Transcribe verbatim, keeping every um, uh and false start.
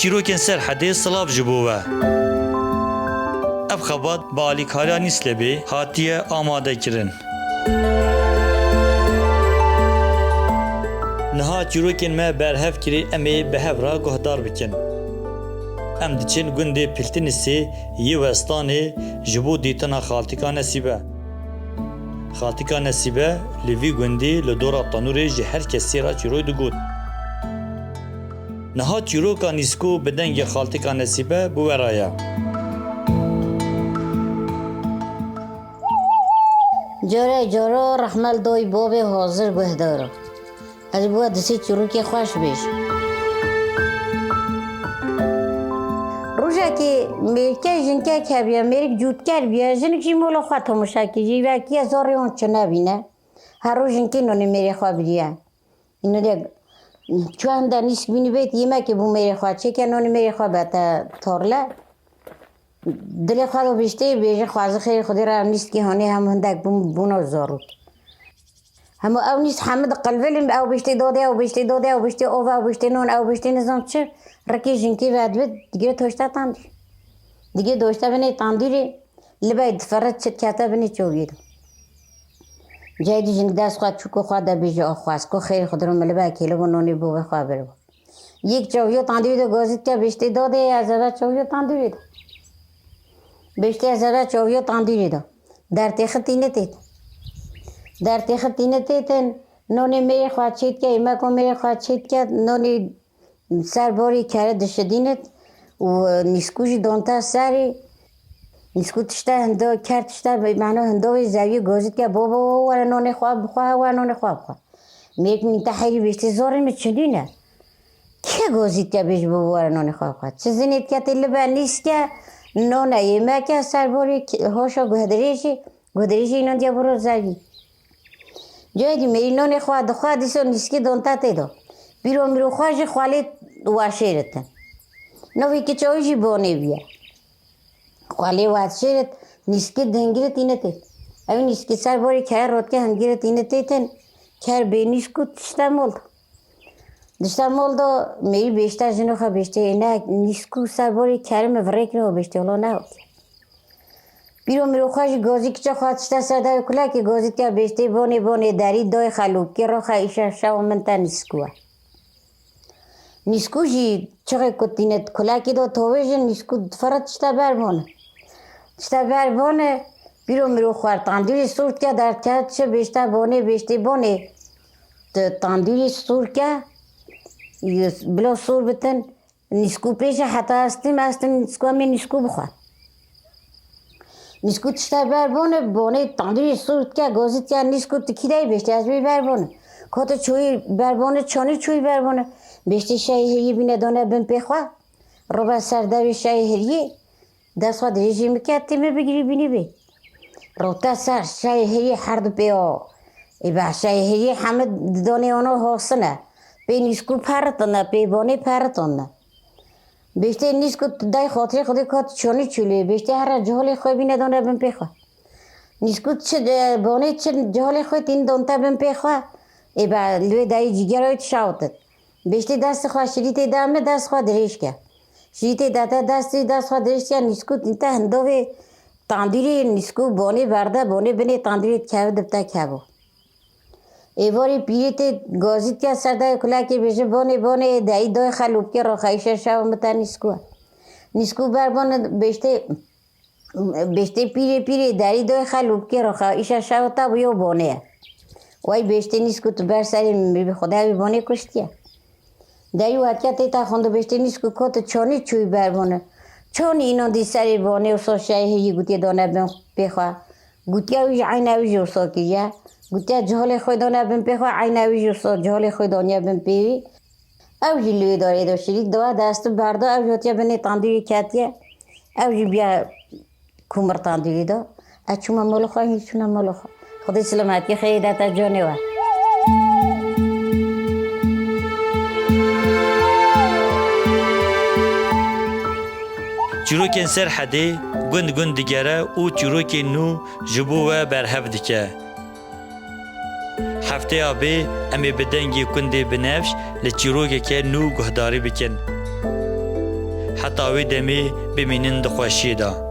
Çîrokên Serhedê, silav ji bo we. Ev xebat bi alîkariya Nîslebê hatiye amadekirin. Niha çîrokên me berhev kirî, em ê bi hev re guhdar bikin. Em diçin gundê Piltinisê yê Westanê ji bo dîtina xaltika Nesîbe. Xaltika Nesîbe li vî gundî li dora tenûrê ji her kesî re çîroy digot. Niha çîroka Nîsko bi dengê xaltika Nesîbe bi we re ye. Care caro rehme li doy bobê hozir guhdaro. Ez bi we disê çîrokê xweş bêjim. Rojekê mêrike jinkek hebiye, mêrik cûtker biye, jinik jî mola xwe tomoşa kir, jî vekiye zorê hon çi nebîne. Her roj jinkê nonê mêrê xwe bidiye. Îno de çuwa hinde nîsk bînî bêt, yemekê bû mêrê xwe çêke, nonê mêrê xwe bete torle. Dilê xwe do biştê, bêje xwazî xêrê Xwedê re, ev nîskî honê hem hindek bûn, bûno zorûk. Hemû ew nîsk hemû diqilvilin, ew biştê dodê, ew biştê dodê, ew biştê ova, ew biştê non, ew biştê nizam çi, rikê jinkê vedibit, digire toşta tandîr. Digire doşta binê tandîrê, li ber difirit çi dikete binê çoviyê de. Cayê dî jinik dest xwe çûko xwe de bêje, o xwaz ko xêrê Xwedê re, min li ber kêlibû nonê bo ve xwe biribo. Yek çaviyo tandîrê de gazî dike, bêştê dadê, ez eve çaviyo tandîrê de. Bêştê ez eve çaviyo tandîrê de. Dertêxitî nitêt. Dertêxitî nitêtin, nonê mêrê xwe çêdike, yemeko mêrê xwe çêdike, nonê ser borî kere dişidînit û nîskû jî donte serî. Nîskû tişte hindo ker tişte, mano hindovê zevî gazî dike, bo, bo, bo, were nonê xwe bixwe, were nonê xwe bixwe. Mêrikî te herî bêştê zorê min çi dîne? Kê gozî te bêj bo were nonê xwe bixwe? Çi zinê dike tê li ber nîske, none yê me ke ser borî ki-, hoşa guhdirêjî, guhdirêjî înan diye biro zevî. Cayê dî mêrî nonê xwe dixwe, dîso nîskî donta tê do. Pîro mîro xwe jî xwalê weşêritin. Novî kiça wî jî bonê bîye. Xwalê weşêrit, nîskî dihingirît îne tê. Ew nîskî ser borî kere rotke hingirît îne tê tên. Ker bê nîskû tişte mol. Dişte mol do, mêrî bêşte jino xwe bêştê, ne nîskû ser borî kerê min virêkirî ho bêştê, wilo ne ho. Pîro mîro xwe jî gozî kiça xwe tişte ser dayê kulekê gozî tiya bêştê bonê bonê derî doy xelûkê roxa îşe şew min te nîskû e. Nîskû jî çixê ku tîne kulekê do tovêjin, nîskû difire tişte ber bone. Tişte ber bone, pîro mîro xwe tandîrê sor tiya derket çi bêşte bonê, bêştê bonê. Tu tandîrê sor ke, bilo sor bitin, nîskû pêşe heta ez tim, ez tim nîskû, em ê nîskû bixwe. Nîskû tişte ber bone, bonê tandîrê sor dike, gozî tiya nîskû tu kî dey bêştê ez bê ber bone. Kote çoyî ber bone, çonî çoyî ber bone. Bêştê şayê heriyê bîne done bin pê xwe. Robe ser devê şayê heriyê. Dest xwe dirêjî min ke tê min bigirî bînî bê. Rote ser şayê heriyê her du pê o. Ê be şayê heriyê hemî didonê ono hosine. Pê nîskû peritine, pê bonê peritine. Bêştê nîskû day xotirê xwedê kot çonî çûlê. Bêştê here ciholê xwe bîne done bin pê xwe. Nîskû çi, e, bonê çi ciholê xwe tîn donte bin pê xwe. Ê be li wê dayî cîgera wê tişawtit. Bêştê destê xwe şirîtê da min, dest xwe dirêj ke. Şirîtê da te destê, dest xwe dirêj ke, nîskû te hindovê tandîrê, nîskû bonê berde, bonê binê tandîrê dikeve dibte kebo. Êvarê pîrê tê gazî dike ser dayê kulekê bêje bonê, bonê, dayî doy xelûkê roxayîşe şew min te nîskû. Nîskû ber bonê bêştê Bêştê pîrê pîrê derî doy xelûkê roxa îşa şewta bûyo bonê ye. Wey bêştê nîskû tu ber serê min bî, Xuda wî bonê kuştiye. Derî wetiya tê ta xwendo bêştê nîskû kotu çonî çûyî ber bone. Çonî înon dî serê bonê û so şayê heyî gutiye done bin pê xwe. Gutiya wî jî eyna wî jî so kiriye. Gutiya ciholê xwe done bin pê xwe, eyna wî jî so ciholê xwe doniye bin pê wî. Ew jî li wê darê de şirîk diwa dest û berda, ew jî hatiye binê tandîrê ketiye. Ew jî biya kumir tandîrê de. Ez çûme mala xwe, hîn çûne mala xwe. Xwedê silametiyê xêrê dete canê we. Çîrokên Serhedê gund gund digere û çîrokên nû ji bo we berhev dike. Hefteya bê em ê bi dengê gundê Binevş li çîrokeke nû guhdarî bikin. heta wê demê bimînin di xweşiyê de.